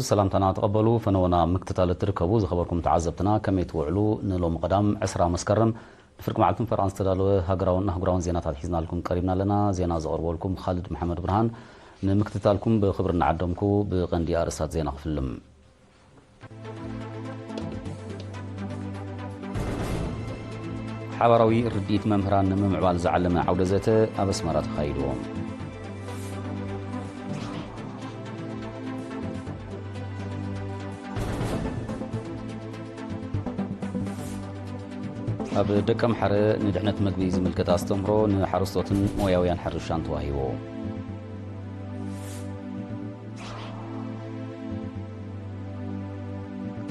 ሰላምታና ተቐበሉ። ፈነወና ምክትታል እትርከቡ ዝኸበርኩም ተዓዘብትና፣ ከመይ ትውዕሉ? ንሎሚ ቀዳም ዕስራ መስከረም ንፍርቂ መዓልትን ፈረቓን ዝተዳለወ ሃገራውን ኣህጉራውን ዜናታት ሒዝናልኩም ቀሪብና ኣለና። ዜና ዘቕርበልኩም ኻልድ መሓመድ ብርሃን። ንምክትታልኩም ብኽብሪ እናዓደምኩ፣ ብቐንዲ ኣርእስታት ዜና ክፍልም። ሓባራዊ ርድኢት መምህራን ንምምዕባል ዝዓለመ ዓውደ ዘተ ኣብ ኣስመራ ተኻይዱ። ኣብ ደቀምሓረ ንድሕነት መግቢ ዝምልከት ኣስተምህሮ ንሓረስቶትን ሞያውያን ሕርሻን ተዋሂቡ።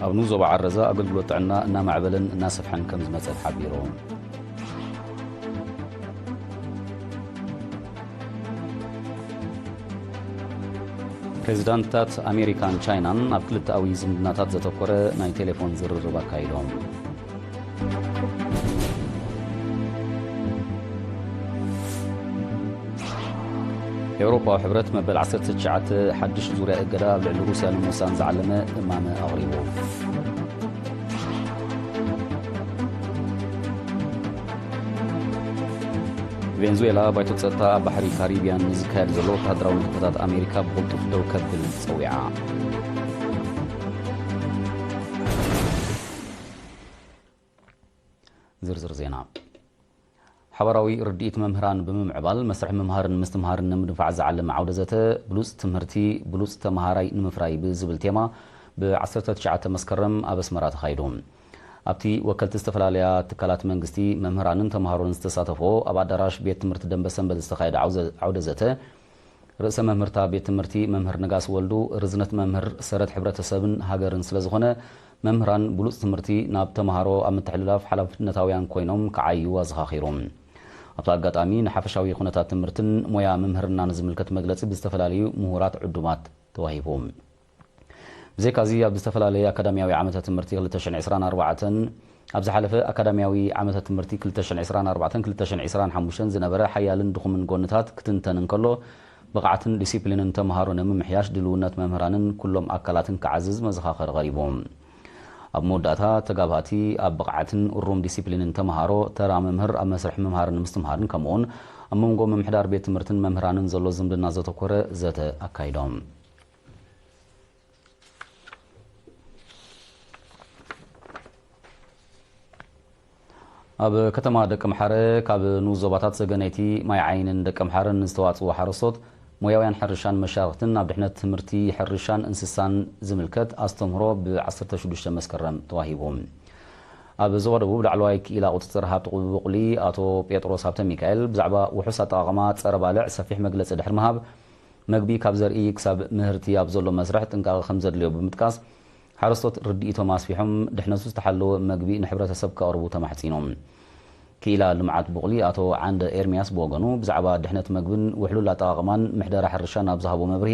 ኣብ ንኡስ ዞባ ዓረዛ ኣገልግሎት ጥዕና እናማዕበለን እናሰፍሐን ከም ዝመጸ ተሓቢሩ። ፕሬዚዳንትታት ኣሜሪካን ቻይናን ኣብ ክልተኣዊ ዝምድናታት ዘተኮረ ናይ ቴሌፎን ዝርርብ ኣካይዶም። ኤውሮጳዊ ሕብረት መበል ዓሰርተ ትሽዓተ ሓድሽ ዙርያ እገዳ ኣብ ልዕሊ ሩስያ ንምውሳን ዝዓለመ እማመ ኣቕሪቡ። ቬንዙዌላ፣ ባይቶ ጸጥታ ኣብ ባሕሪ ካሪቢያን ንዝካየድ ዘሎ ወተሃደራዊ ንጥፈታት ኣሜሪካ ብቕልጡፍ ደው ከብል ጸዊዓ። ዝርዝር ዜና። ሓባራዊ ርድኢት መምህራን ብምምዕባል መስርሕ ምምሃርን ምስትምሃርን ንምድንፋዕ ዝዓለመ ዓውደ ዘተ ብሉጽ ትምህርቲ፣ ብሉጽ ተምሃራይ ንምፍራይ ብዝብል ቴማ ብ ዓሰርተ ትሽዓተ መስከረም ኣብ ኣስመራ ተኻይዱ። ኣብቲ ወከልቲ ዝተፈላለያ ትካላት መንግስቲ፣ መምህራንን ተምሃሮን ዝተሳተፎ ኣብ ኣዳራሽ ቤት ትምህርቲ ደንበ ሰንበት ዝተኻየደ ዓውዘ-፣ ዓውደ ዘተ፣ ርእሰ መምህርታ ቤት ትምህርቲ መምህር ነጋስ ወልዱ፣ ርዝነት መምህር ሰረት ሕብረተሰብን ሃገርን ስለ ዝኾነ፣ መምህራን ብሉጽ ትምህርቲ ናብ ተምሃሮ ኣብ ምትሕልላፍ ሓላፍነታውያን ኮይኖም ክዓዩ ኣዘኻኺሩ። ኣብቲ ኣጋጣሚ፣ ንሓፈሻዊ ኩነታት ትምህርትን ሞያ ምምህርናን ዝምልከት መግለጺ ብዝተፈላለዩ ምሁራት ዕዱማት ተዋሂቡ። ብዘይካዚ፣ ኣብ ዝተፈላለየ ኣካዳሚያዊ ዓመተ ትምህርቲ ክልተ ሽሕን ዕስራን ኣርባዕተን፣ ኣብ ዝሓለፈ ኣካዳሚያዊ ዓመተ ትምህርቲ ክልተ ሽሕን ዕስራን ኣርባዕተን ክልተ ሽሕን ዕስራን ሓሙሽተን ዝነበረ ሓያልን ድኹምን ጎንታት ክትንተን እንከሎ፣ ብቕዓትን ዲሲፕሊንን ተምሃሮ ንምምሕያሽ ድልውነት መምህራንን ኩሎም ኣካላትን ክዓዝዝ መዘኻኸሪ ቀሪቡ። ኣብ መወዳእታ፣ ተጋባእቲ ኣብ ብቕዓትን እሩም ዲሲፕሊንን ተምሃሮ፣ ተራ መምህር ኣብ መስርሕ ምምሃርን ምስትምሃርን፣ ከምኡውን ኣብ መንጎ ምምሕዳር ቤት ትምህርትን መምህራንን ዘሎ ዝምድና ዘተኮረ ዘተ ኣካይዶም። ኣብ ከተማ ደቀምሓረ ካብ ንኡስ ዞባታት ሰገነይቲ፣ ማይ ዓይንን ደቀምሓረን ዝተዋጽኡ ሓረስቶት፣ ሞያውያን ሕርሻን መሻርኽትን ኣብ ድሕነት ትምህርቲ ሕርሻን እንስሳን ዝምልከት ኣስተምህሮ ብ ዓሰርተ ሽዱሽተ መስከረም ተዋሂቡ። ኣብ ዞባ ደቡብ ላዕለዋይ ክኢላ ቁጽጽር ሃብቲ ቁቢ ብቑሊ ኣቶ ጴጥሮስ ሃብተ ሚካኤል ብዛዕባ ውሑስ ኣጠቓቕማ ጸረ ባልዕ ሰፊሕ መግለጺ ድሕሪ ምሃብ፣ መግቢ ካብ ዘርኢ ክሳብ ምህርቲ ኣብ ዘሎ መስርሕ ጥንቃቐ ከም ዘድልዮ ብምጥቃስ፣ ሓረስቶት ርድኢቶም ኣስፊሖም ድሕነቱ ዝተሓለወ መግቢ ንሕብረተሰብ ከቕርቡ ተማሕጺኖም። ክኢላ ልምዓት ብቑሊ ኣቶ ዓንደ ኤርሚያስ ብወገኑ፣ ብዛዕባ ድሕነት መግብን ውሕሉል ኣጠቓቕማን ምሕደራ ሕርሻን ኣብ ዝሃቦ መብርሂ፣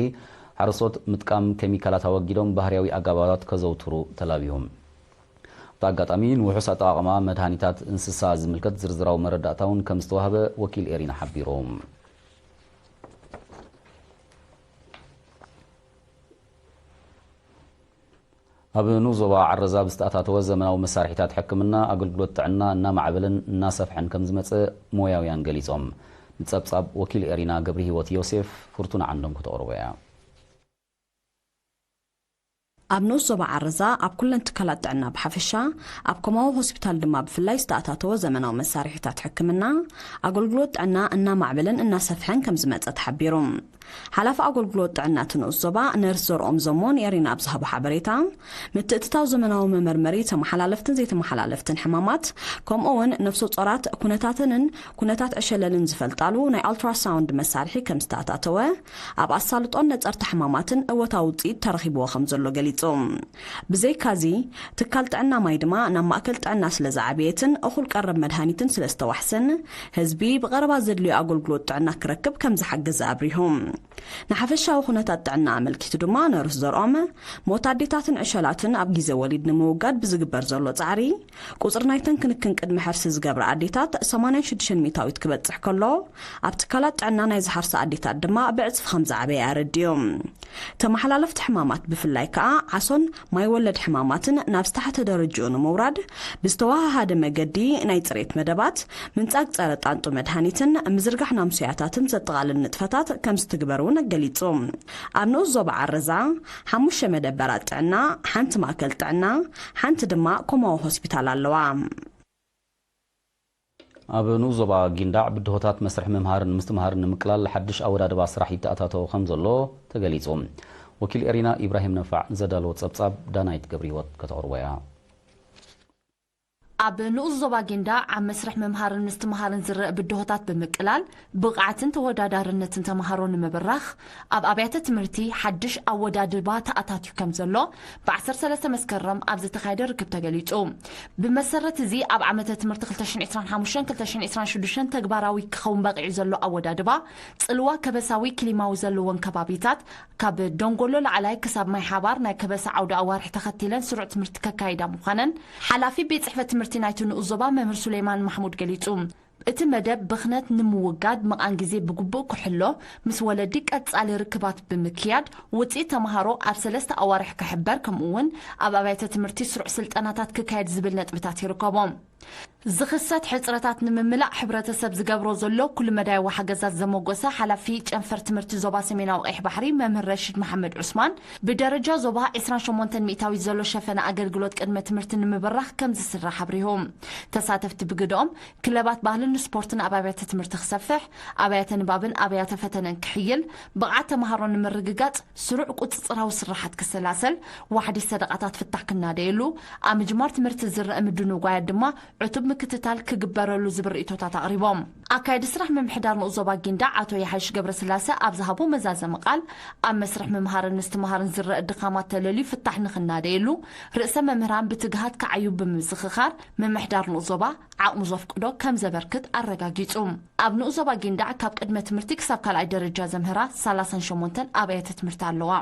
ሓረስቶት ምጥቃም ኬሚካላት ኣወጊዶም ባህርያዊ ኣገባባት ከዘውትሩ ተላብዮም። ኣብቲ ኣጋጣሚ፣ ንውሑስ ኣጠቓቕማ መድሃኒታት እንስሳ ዝምልከት ዝርዝራዊ መረዳእታ እውን ከም ዝተዋህበ ወኪል ኤሪና ሓቢሩ። ኣብ ንኡስ ዞባ ዓረዛ ብዝተኣታተወ ዘመናዊ መሳርሒታት ሕክምና፣ ኣገልግሎት ጥዕና እናማዕበለን እናሰፍሐን ከም ዝመጸ ሞያውያን ገሊጾም። ንጸብጻብ ወኪል ኤሪና ገብረ ህይወት ዮሴፍ፣ ፍርቱና ዓንዶም ከተቕርቦ እያ። ኣብ ንኡስ ዞባ ዓረዛ ኣብ ኩለን ትካላት ጥዕና ብሓፈሻ፣ ኣብ ኮማዊ ሆስፒታል ድማ ብፍላይ ዝተኣታተወ ዘመናዊ መሳርሒታት ሕክምና፣ ኣገልግሎት ጥዕና እናማዕበለን እናሰፍሐን ከም ዝመጸ ተሓቢሩ። ሓላፊ ኣገልግሎት ጥዕና እቲ ንኡስ ዞባ ነርስ ዘርኦም ዘሞ ንኤሪና ኣብ ዝሃቦ ሓበሬታ፣ ምትእትታው ዘመናዊ መመርመሪ ተመሓላለፍትን ዘይተመሓላለፍትን ሕማማት፣ ከምኡ እውን ነፍሰ ጾራት ኩነታተንን ኩነታት ዕሸለልን ዝፈልጣሉ ናይ ኣልትራሳውንድ መሳርሒ ከም ዝተኣታተወ፣ ኣብ ኣሳልጦን ነጸርቲ ሕማማትን እወታዊ ውጽኢት ተረኺብዎ ከም ዘሎ ገሊጹ። ኣረጋጊጹ። ብዘይካዚ፣ ትካል ጥዕና ማይ ድማ ናብ ማእከል ጥዕና ስለ ዝዓበየትን እኹል ቀረብ መድሃኒትን ስለ ዝተዋሕሰን፣ ህዝቢ ብቐረባ ዘድልዮ ኣገልግሎት ጥዕና ክረክብ ከም ዝሓገዘ ኣብሪሁ። ንሓፈሻዊ ኩነታት ጥዕና ኣመልኪቱ ድማ ነርስ ዘርኦም፣ ሞት ኣዴታትን ዕሸላትን ኣብ ግዜ ወሊድ ንምውጋድ ብዝግበር ዘሎ ጻዕሪ፣ ቁጽሪ ናይተን ክንክን ቅድመ ሕርሲ ዝገብራ ኣዴታት ሰማንያን ሽዱሽተን ሚእታዊት ክበጽሕ ከሎ፣ ኣብ ትካላት ጥዕና ናይ ዝሓርሳ ኣዴታት ድማ ብዕጽፊ ከም ዝዓበየ ኣረዲኡ። ተመሓላለፍቲ ሕማማት ብፍላይ ከኣ ዓሶን ማይ ወለድ ሕማማትን ናብ ዝተሓተ ደረጅኡ ንምውራድ ብዝተወሃሃደ መገዲ ናይ ጽሬት መደባት፣ ምንጻግ ጸረ ጣንጡ መድሃኒትን ምዝርጋሕ ናምሶያታትን ዘጠቓልል ንጥፈታት ከም ዝትግበር እውን ገሊጹ። ኣብ ንኡስ ዞባ ዓረዛ ሓሙሽተ መደበራት ጥዕና፣ ሓንቲ ማእከል ጥዕና፣ ሓንቲ ድማ ኮማዊ ሆስፒታል ኣለዋ። ኣብ ንኡስ ዞባ ጊንዳዕ ብድሆታት መስርሕ ምምሃርን ምስትምሃርን ንምቅላል ሓድሽ ኣወዳድባ ስራሕ ይተኣታተው ከም ዘሎ ተገሊጹ። ወኪል ኤሪና ኢብራሂም ነፋዕ ዘዳለዎ ጸብጻብ ዳናይት ገብረ ህይወት ከተቕርቦ እያ። ኣብ ንኡስ ዞባ ጊንዳዕ ኣብ መስርሕ ምምሃርን ምስትምሃርን ዝረአ ብድሆታት ብምቅላል ብቕዓትን ተወዳዳርነትን ተምሃሮ ንምብራኽ ኣብ ኣብያተ ትምህርቲ ሓድሽ ኣወዳድባ ተኣታትዩ ከም ዘሎ ብ ዓሰርተ ሰለስተ መስከረም ኣብ ዝተኻየደ ርክብ ተገሊጹ። ብመሰረት እዚ ኣብ ዓመተ ትምህርቲ ክልተ ሽሕን ዕስራን ሓሙሽተን ክልተ ሽሕን ዕስራን ሽዱሽተን ተግባራዊ ክኸውን በቒዑ ዘሎ ኣወዳድባ ጽልዋ ከበሳዊ ክሊማዊ ዘለዎን ከባቢታት ካብ ደንጎሎ ላዕላይ ክሳብ ማይ ሓባር ናይ ከበሳ ዓውደ ኣዋርሕ ተኸቲለን ስሩዕ ትምህርቲ ከካይዳ ምዃነን ሓላፊ ቤት ጽሕፈት ትምህርቲ ናይቲ ንኡስ ዞባ መምህር ሱሌማን ማሕሙድ ገሊጹ። እቲ መደብ ብኽነት ንምውጋድ ምቓን ግዜ ብግቡእ ክሕሎ፣ ምስ ወለዲ ቀጻሊ ርክባት ብምክያድ፣ ውጽኢት ተምሃሮ ኣብ ሰለስተ ኣዋርሕ ክሕበር፣ ከምኡ እውን ኣብ ኣብያተ ትምህርቲ ስሩዕ ስልጠናታት ክካየድ ዝብል ነጥብታት ይርከቦ። ዝኽሰት ሕጽረታት ንምምላእ ሕብረተሰብ ዝገብሮ ዘሎ ኩሉ መዳያዊ ሓገዛት ዘመጎሰ ሓላፊ ጨንፈር ትምህርቲ ዞባ ሰሜናዊ ቀይሕ ባሕሪ መምህር ረሽድ መሓመድ ዑስማን፣ ብደረጃ ዞባ ዕስራን ሸሞንተን ሚእታዊት ዘሎ ሸፈነ ኣገልግሎት ቅድመ ትምህርቲ ንምብራኽ ከም ዝስራሕ ኣብሪሁ። ተሳተፍቲ ብግደኦም፣ ክለባት ባህልን ስፖርትን ኣብ ኣብያተ ትምህርቲ ክሰፍሕ፣ ኣብያተ ንባብን ኣብያተ ፈተነን ክሕይል፣ ብቕዓት ተምሃሮ ንምርግጋጽ ስሩዕ ቁጽጽራዊ ስራሓት ክሰላሰል፣ ዋሕዲ ሰደቓታት ፍታሕ ክናደየሉ፣ ኣብ ምጅማር ትምህርቲ ዝረአ ምድንጓያት ድማ ዕቱብ ምክትታል ክግበረሉ ዝብል ርእይቶታት ኣቕሪቦም። ኣካያዲ ስራሕ ምምሕዳር ንኡስ ዞባ ጊንዳዕ ኣቶ የሓይሽ ገብረስላሰ ኣብ ዝሃቦ መዛዘሚ ቃል፣ ኣብ መስርሕ ምምሃርን ምስትምሃርን ዝረአ ድኻማት ተለልዩ ፍታሕ ንኽናደየሉ፣ ርእሰ መምህራን ብትግሃት ክዓዩ ብምዝኽኻር፣ ምምሕዳር ንኡስ ዞባ ዓቕሙ ዘፍቅዶ ከም ዘበርክት ኣረጋጊጹ። ኣብ ንኡስ ዞባ ጊንዳዕ ካብ ቅድመ ትምህርቲ ክሳብ ካልኣይ ደረጃ ዘምህራ ሰላሳን ሸሞንተን ኣብያተ ትምህርቲ ኣለዋ።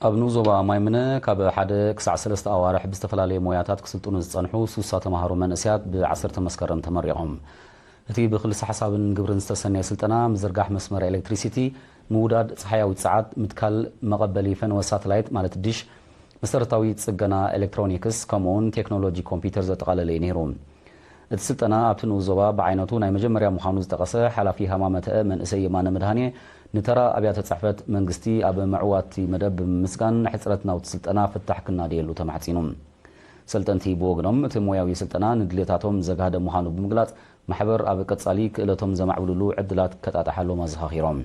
ኣብ ንኡስ ዞባ ማይምነ ካብ ሓደ ክሳዕ ሰለስተ ኣዋርሕ ብዝተፈላለየ ሞያታት ክስልጥኑ ዝጸንሑ ሱሳ ተምሃሮ መንእሰያት ብ ዓሰርተ መስከረም ተመሪቖም። እቲ ብክልሰ ሓሳብን ግብርን ዝተሰነየ ስልጠና፣ ምዝርጋሕ መስመር ኤሌክትሪሲቲ፣ ምውዳድ ጸሓያዊት ሰዓት፣ ምትካል መቐበሊ ፈነወ ሳተላይት ማለት ዲሽ፣ መሰረታዊ ጽገና ኤሌክትሮኒክስ፣ ከምኡውን ቴክኖሎጂ ኮምፒውተር ዘጠቓለለ እዩ ነይሩ። እቲ ስልጠና ኣብቲ ንኡስ ዞባ ብዓይነቱ ናይ መጀመርያ ምዃኑ ዝጠቐሰ ሓላፊ ሃማመተአ መንእሰይ የማነ መድሃኔ፣ ንተራ ኣብያተ ጽሕፈት መንግስቲ ኣብ መዕዋቲ መደብ ብምምስጋን፣ ሕጽረት ናውቲ ስልጠና ፍታሕ ክናደየሉ ተማሕጺኑ። ሰልጠንቲ ብወገኖም፣ እቲ ሞያዊ ስልጠና ንድሌታቶም ዘጋህደ ምዃኑ ብምግላጽ፣ ማሕበር ኣብ ቀጻሊ ክእለቶም ዘማዕብልሉ ዕድላት ከጣጥሓሎም ኣዘኻኺሮም።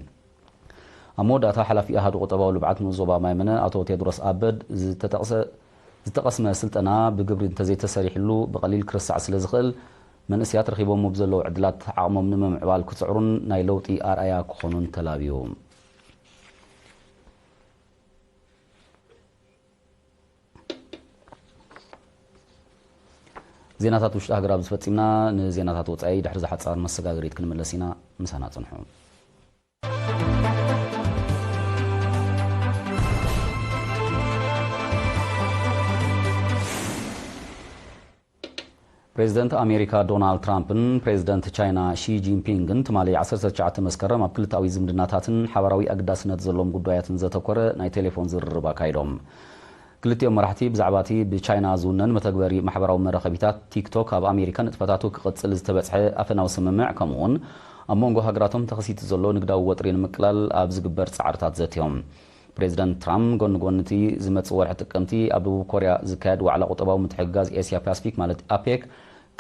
ኣብ መወዳእታ፣ ሓላፊ ኣሃዱ ቁጠባዊ ልምዓት ንኡስ ዞባ ማይምነ ኣቶ ቴድሮስ ኣበድ፣ ዝተጠቕሰ-፣ ዝተቐስመ ስልጠና ብግብሪ እንተዘይተሰሪሕሉ ብቐሊል ክርሳዕ ስለ ዝኽእል፣ መንእሰያት ረኺቦምዎ ብዘለዉ ዕድላት ዓቕሞም ንምምዕባል ክጽዕሩን ናይ ለውጢ ኣርኣያ ክኾኑን ተላብዩ። ዜናታት ውሽጢ ሃገር ኣብዚ ፈጺምና። ንዜናታት ወጻኢ ድሕሪ ዝሓጻር መሰጋገሪት ክንምለስ ኢና። ምሳና ጽንሑ። ፕሬዚደንት ኣሜሪካ ዶናልድ ትራምፕን ፕሬዚደንት ቻይና ሺ ጂንፒንግን ትማሊ ዓሰርተ ትሽዓተ መስከረም ኣብ ክልተኣዊ ዝምድናታትን ሓባራዊ ኣገዳስነት ዘለዎም ጉዳያትን ዘተኮረ ናይ ቴሌፎን ዝርርብ ኣካይዶም። ክልቲኦም መራሕቲ ብዛዕባ እቲ ብቻይና ዝውነን መተግበሪ ማሕበራዊ መራኸቢታት ቲክቶክ ኣብ ኣሜሪካ ንጥፈታቱ ክቕጽል ዝተበጽሐ ኣፈናዊ ስምምዕ፣ ከምኡውን ኣብ መንጎ ሃገራቶም ተኸሲቱ ዘሎ ንግዳዊ ወጥሪ ንምቅላል ኣብ ዝግበር ጻዕርታት ዘትዮም። ፕሬዚደንት ትራምፕ ጎኒ ጎኒ እቲ ዝመጽእ ወርሒ ጥቅምቲ ኣብ ደቡብ ኮርያ ዝካየድ ዋዕላ ቁጠባዊ ምትሕግጋዝ ኤስያ ፓሲፊክ ማለት ኣፔክ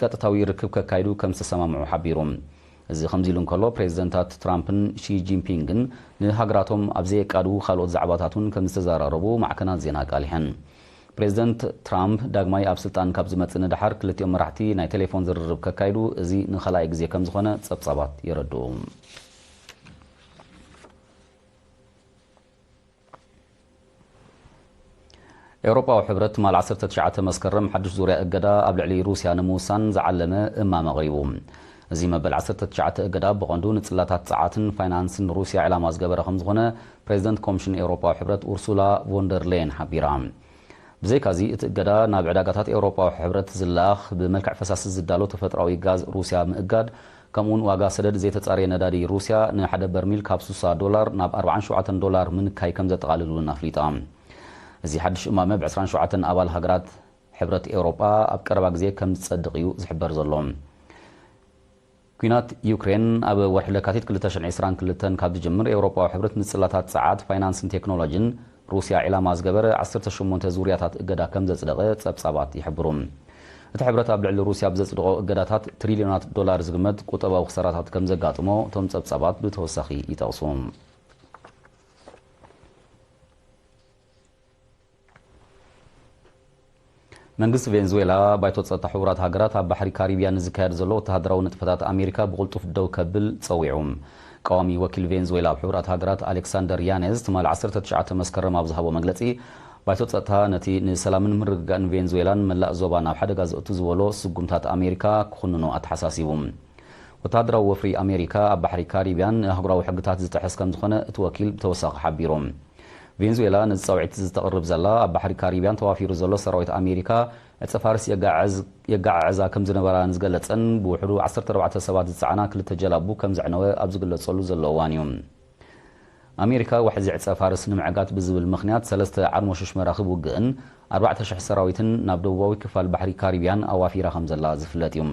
ቀጥታዊ ርክብ ከካይዱ ከም ዝተሰማምዑ ሓቢሩ። እዚ ከምዚ ኢሉ እንከሎ፣ ፕሬዚደንታት ትራምፕን ሺ ጂንፒንግን ንሃገራቶም ኣብ ዘየቃድዉ ካልኦት ዛዕባታት እውን ከም ዝተዘራረቡ ማዕከናት ዜና ኣቃሊሐን። ፕሬዚደንት ትራምፕ ዳግማይ ኣብ ስልጣን ካብ ዝመጽእ ንደሓር ክልቲኦም መራሕቲ ናይ ቴሌፎን ዝርርብ ከካይዱ እዚ ንኻልኣይ ግዜ ከም ዝኾነ ጸብጻባት የረድኡ። ኤውሮጳዊ ሕብረት ትማል ዓሰርተ ትሽዓተ መስከረም ሓድሽ ዙርያ እገዳ ኣብ ልዕሊ ሩስያ ንምውሳን ዝዓለመ እማመ ኣቕሪቡ። እዚ መበል ዓሰርተ ትሽዓተ እገዳ ብቐንዱ ንጽላታት ጸዓትን ፋይናንስን ሩስያ ዕላማ ዝገበረ ከም ዝኾነ ፕሬዚደንት ኮሚሽን ኤውሮጳዊ ሕብረት ኡርሱላ ቮንደር ሌየን ሓቢራ። ብዘይካዚ፣ እቲ እገዳ ናብ ዕዳጋታት ኤውሮጳዊ ሕብረት ዝለኣኽ ብመልክዕ ፈሳሲ ዝዳሎ ተፈጥሮኣዊ ጋዝ ሩስያ ምእጋድ፣ ከምኡውን ዋጋ ሰደድ ዘይተጻረየ ነዳዲ ሩስያ ንሓደ በርሚል ካብ ስሳ ዶላር ናብ ኣርባዓን ሸውዓተን ዶላር ምንካይ ከም ዘጠቓልል እውን ኣፍሊጣ። እዚ ሓድሽ እማመ ብ ዕስራን ሸውዓተን ኣባል ሃገራት ሕብረት ኤውሮጳ ኣብ ቀረባ ግዜ ከም ዝጸድቕ እዩ ዝሕበር ዘሎ። ኲናት ዩክሬን ኣብ ወርሒ ለካቲት ክልተ ሽሕን ዕስራን ክልተን ካብ ዝጅምር፣ ኤውሮጳዊ ሕብረት ንጽላታት ጸዓት፣ ፋይናንስን ቴክኖሎጂን ሩስያ ዒላማ ዝገበረ ዓሰርተ ሸሞንተ ዙርያታት እገዳ ከም ዘጽደቐ ጸብጻባት ይሕብሩ። እቲ ሕብረት ኣብ ልዕሊ ሩስያ ብዘጽድቖ እገዳታት ትሪልዮናት ዶላር ዝግመት ቁጠባዊ ክሳራታት ከም ዘጋጥሞ እቶም ጸብጻባት ብተወሳኺ ይጠቕሱ። መንግስቲ ቬንዙዌላ፣ ባይቶ ጸጥታ ሕቡራት ሃገራት ኣብ ባሕሪ ካሪብያን ንዝካየድ ዘሎ ወተሃደራዊ ንጥፈታት ኣሜሪካ ብቕልጡፍ ደው ከብል ጸዊዑ። ቀዋሚ ወኪል ቬንዙዌላ ኣብ ሕቡራት ሃገራት ኣሌክሳንደር ያኔዝ ትማሊ ዓሰርተ ትሽዓተ መስከረም ኣብ ዝሃቦ መግለጺ፣ ባይቶ ጸጥታ ነቲ ንሰላምን ምርግጋእን ቬንዙዌላን መላእ ዞባን ኣብ ሓደጋ ዘእቱ ዝበሎ ስጉምታት ኣሜሪካ ክኹንኖ ኣተሓሳሲቡ። ወተሃደራዊ ወፍሪ ኣሜሪካ ኣብ ባሕሪ ካሪብያን ንኣህጉራዊ ሕግታት ዝጥሕስ ከም ዝኾነ እቲ ወኪል ብተወሳኺ ሓቢሩ። ቬንዙዌላ ነዚ ጻውዒት እዚ ተቕርብ ዘላ፣ ኣብ ባሕሪ ካሪብያን ተዋፊሩ ዘሎ ሰራዊት ኣሜሪካ ዕጸ ፋርስ የጋዕዝ-፣ የጋዓዕዛ ከም ዝነበራ ንዝገለጸን ብውሕዱ ዓሰርተ ኣርባዕተ ሰባት ዝጸዓና ክልተ ጀላቡ ከም ዘዕነወ ኣብ ዝግለጸሉ ዘሎ እዋን እዩ። ኣሜሪካ ዋሕዚ ዕጸ ፋርስ ንምዕጋት ብዝብል ምኽንያት ሰለስተ ዓርሞሽሽ መራኽብ ውግእን ኣርባዕተ ሽሕ ሰራዊትን ናብ ደቡባዊ ክፋል ባሕሪ ካሪብያን ኣዋፊራ ከም ዘላ ዝፍለጥ እዩ።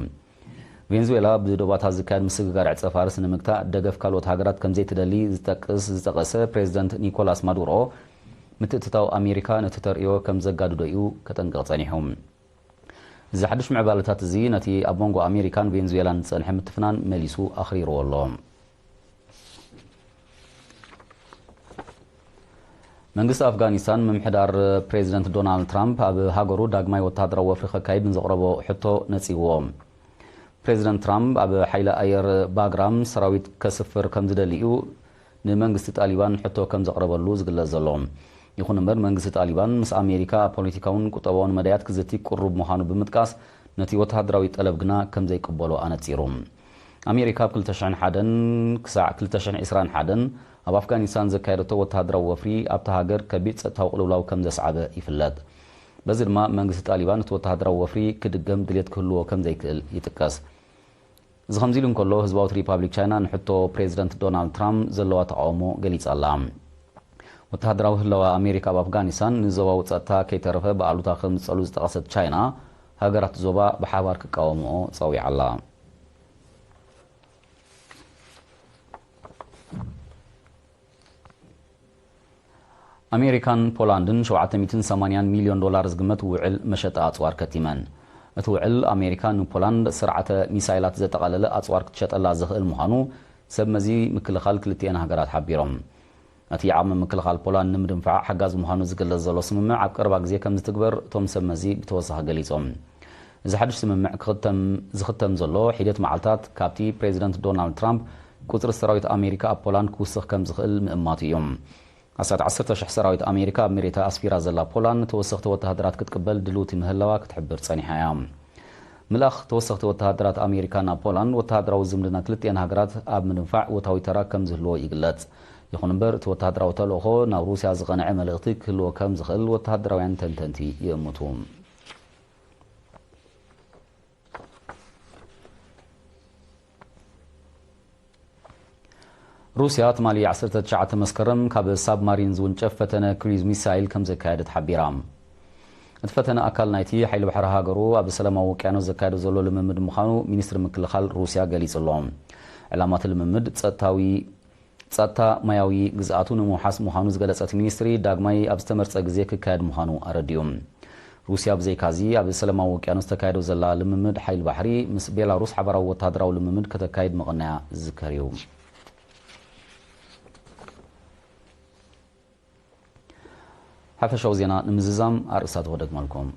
ቬንዙዌላ ብዶባታ ዝካየድ ምስግጋር ዕጸ ፋርስ ንምግታእ ደገፍ ካልኦት ሃገራት ከም ዘይትደሊ ዝጠቅስ-፣ ዝጠቐሰ ፕሬዚደንት ኒኮላስ ማዱሮ፣ ምትእትታው ኣሜሪካ ነቲ ተርእዮ ከም ዘጋድዶ እዩ ከጠንቅቕ ጸኒሑ። እዚ ሓድሽ ምዕባለታት እዚ ነቲ ኣብ መንጎ ኣሜሪካን ቬንዙዌላን ዝጸንሐ ምትፍናን መሊሱ ኣኽሪርዎ ኣሎ። መንግስቲ ኣፍጋኒስታን ምምሕዳር ፕሬዚደንት ዶናልድ ትራምፕ ኣብ ሃገሩ ዳግማይ ወተሃደራዊ ወፍሪ ከካይድ ንዘቕረቦ ሕቶ ነጺግዎ። ፕሬዚደንት ትራምፕ ኣብ ሓይሊ ኣየር ባግራም ሰራዊት ከስፍር ከም ዝደሊ እዩ ንመንግስቲ ጣሊባን ሕቶ ከም ዘቕረበሉ ዝግለጽ ዘሎ። ይኹን እምበር፣ መንግስቲ ጣሊባን ምስ ኣሜሪካ ኣብ ፖለቲካውን ቁጠባውን መዳያት ክዝቲ ቅሩብ ምዃኑ ብምጥቃስ፣ ነቲ ወተሃደራዊ ጠለብ ግና ከም ዘይቅበሎ ኣነጺሩ። ኣሜሪካ ኣብ ክልተ ሽሕን ሓደን ክሳዕ ክልተ ሽሕን ዕስራን ሓደን ኣብ ኣፍጋኒስታን ዘካየደቶ ወተሃደራዊ ወፍሪ ኣብታ ሃገር ከቢድ ጸጥታዊ ቅልውላው ከም ዘስዓበ ይፍለጥ። በዚ ድማ መንግስቲ ጣሊባን እቲ ወተሃደራዊ ወፍሪ ክድገም ድሌት ክህልዎ ከም ዘይክእል ይጥቀስ። እዚ ከምዚ ኢሉ እንከሎ፣ ህዝባዊት ሪፓብሊክ ቻይና ንሕቶ ፕሬዚደንት ዶናልድ ትራምፕ ዘለዋ ተቃውሞ ገሊጻ ኣላ። ወተሃደራዊ ህላወ ኣሜሪካ ኣብ ኣፍጋኒስታን ንዞባዊ ጸጥታ ከይተረፈ ብኣሉታ ከም ዝጸሉ ዝጠቐሰት ቻይና፣ ሃገራት ዞባ ብሓባር ክቃወምኦ ጸዊዓ ኣላ። ኣሜሪካን ፖላንድን ሸውዓተ ሚእትን ሰማንያን ሚልዮን ዶላር ዝግመት ውዕል መሸጣ ኣጽዋር ከቲመን። እቲ ውዕል ኣሜሪካ ንፖላንድ ስርዓተ ሚሳይላት ዘጠቓለለ ኣጽዋር ክትሸጠላ ዝኽእል ምዃኑ ሰብ መዚ ምክልኻል ክልቲኤን ሃገራት ሓቢሮም። እቲ ዓቕሚ ምክልኻል ፖላንድ ንምድንፋዕ ሓጋዚ ምዃኑ ዝግለጽ ዘሎ ስምምዕ ኣብ ቀረባ ግዜ ከም ዝትግበር እቶም ሰብ መዚ ብተወሳኺ ገሊጾም። እዚ ሓድሽ ስምምዕ ክኽተም፣ ዝኽተም ዘሎ ሒደት መዓልታት ካብቲ ፕሬዚደንት ዶናልድ ትራምፕ ቁጽሪ ሰራዊት ኣሜሪካ ኣብ ፖላንድ ክውስኽ ከም ዝኽእል ምእማቱ እዩ። ኣስታት ዓሰርተ ሽሕ ሰራዊት ኣሜሪካ ኣብ መሬታ ኣስፊራ ዘላ ፖላንድ ተወሰኽቲ ወተሃደራት ክትቅበል ድልውቲ ምህላዋ ክትሕብር ጸኒሓ እያ። ምልኣኽ ተወሰኽቲ ወተሃደራት ኣሜሪካ ናብ ፖላንድ ወተሃደራዊ ዝምድና ክልቲኤን ሃገራት ኣብ ምድንፋዕ እወታዊ ተራ ከም ዝህልዎ ይግለጽ። ይኹን እምበር፣ እቲ ወተሃደራዊ ተልእኾ ናብ ሩስያ ዝቐንዐ መልእኽቲ ክህልዎ ከም ዝኽእል ወተሃደራውያን ተንተንቲ ይእምቱ። ሩስያ ትማሊ ዓሰርተ ትሽዓተ መስከረም ካብ ሳብማሪን ዝውንጨፍ ፈተነ ክሩዝ ሚሳይል ከም ዘካየደት ሓቢራ። እቲ ፈተነ ኣካል ናይቲ ሓይሊ ባሕሪ ሃገሩ ኣብ ሰላማዊ ውቅያኖስ ዘካየዶ ዘሎ ልምምድ ምዃኑ ሚኒስትሪ ምክልኻል ሩስያ ገሊጹ ኣሎ። ዕላማ እቲ ልምምድ ጸጥታዊ፣ ጸጥታ ማያዊ ግዝኣቱ ንምውሓስ ምዃኑ ዝገለጸ እቲ ሚኒስትሪ፣ ዳግማይ ኣብ ዝተመርጸ ግዜ ክካየድ ምዃኑ ኣረዲኡ። ሩስያ ብዘይካዚ ኣብ ሰላማዊ ውቅያኖስ ተካይዶ ዘላ ልምምድ ሓይሊ ባሕሪ ምስ ቤላሩስ ሓባራዊ ወተሃደራዊ ልምምድ ከተካይድ ምቕናያ ዝዝከር እዩ። ሓፈሻዊ ዜና ንምዝዛም ኣርእስታቱ ክደግመልኩም።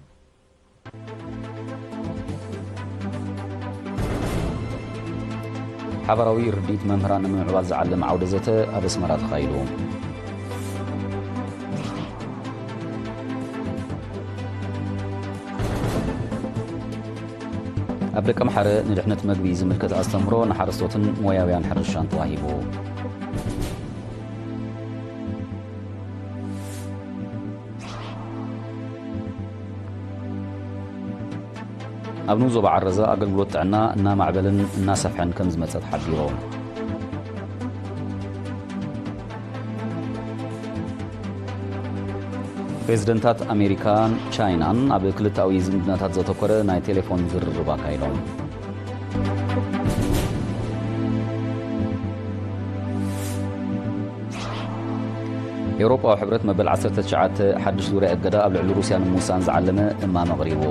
ሓባራዊ ርድኢት መምህራን ንምምዕባል ዝዓለመ ዓውደ ዘተ ኣብ ኣስመራ ተኻይዱ። ኣብ ደቀምሓረ ንድሕነት መግቢ ዝምልከት ኣስተምህሮ ንሓረስቶትን ሞያውያን ሕርሻን ተዋሂቡ። ኣብ ንኡስ ዞባ ዓረዛ ኣገልግሎት ጥዕና እናማዕበለን እናሰፍሐን ከም ዝመጸ ተሓቢሩ። ፕሬዝደንታት ኣሜሪካን ቻይናን ኣብ ክልተኣዊ ዝምድናታት ዘተኮረ ናይ ቴሌፎን ዝርርብ ኣካይዶም። ኤውሮጳዊ ሕብረት መበል ዓሰርተ ትሽዓተ ሓድሽ ዙርያ እገዳ ኣብ ልዕሊ ሩስያ ንምውሳን ዝዓለመ እማመ ኣቕሪቡ።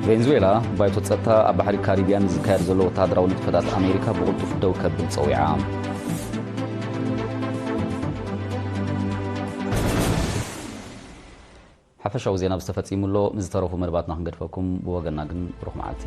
ቬንዙዌላ፣ ባይቶ ጸጥታ ኣብ ባሕሪ ካሪብያን ዝካየድ ዘሎ ወተሃደራዊ ንጥፈታት ኣሜሪካ ብቕልጡፍ ደው ከብል ጸዊዓ። ሓፈሻዊ ዜና ብዝተፈጺሙ ኣሎ። ምስ ዝተረፉ መደባትና ክንገድፈኩም፣ ብወገንና ግን ብሩኽ መዓልቲ።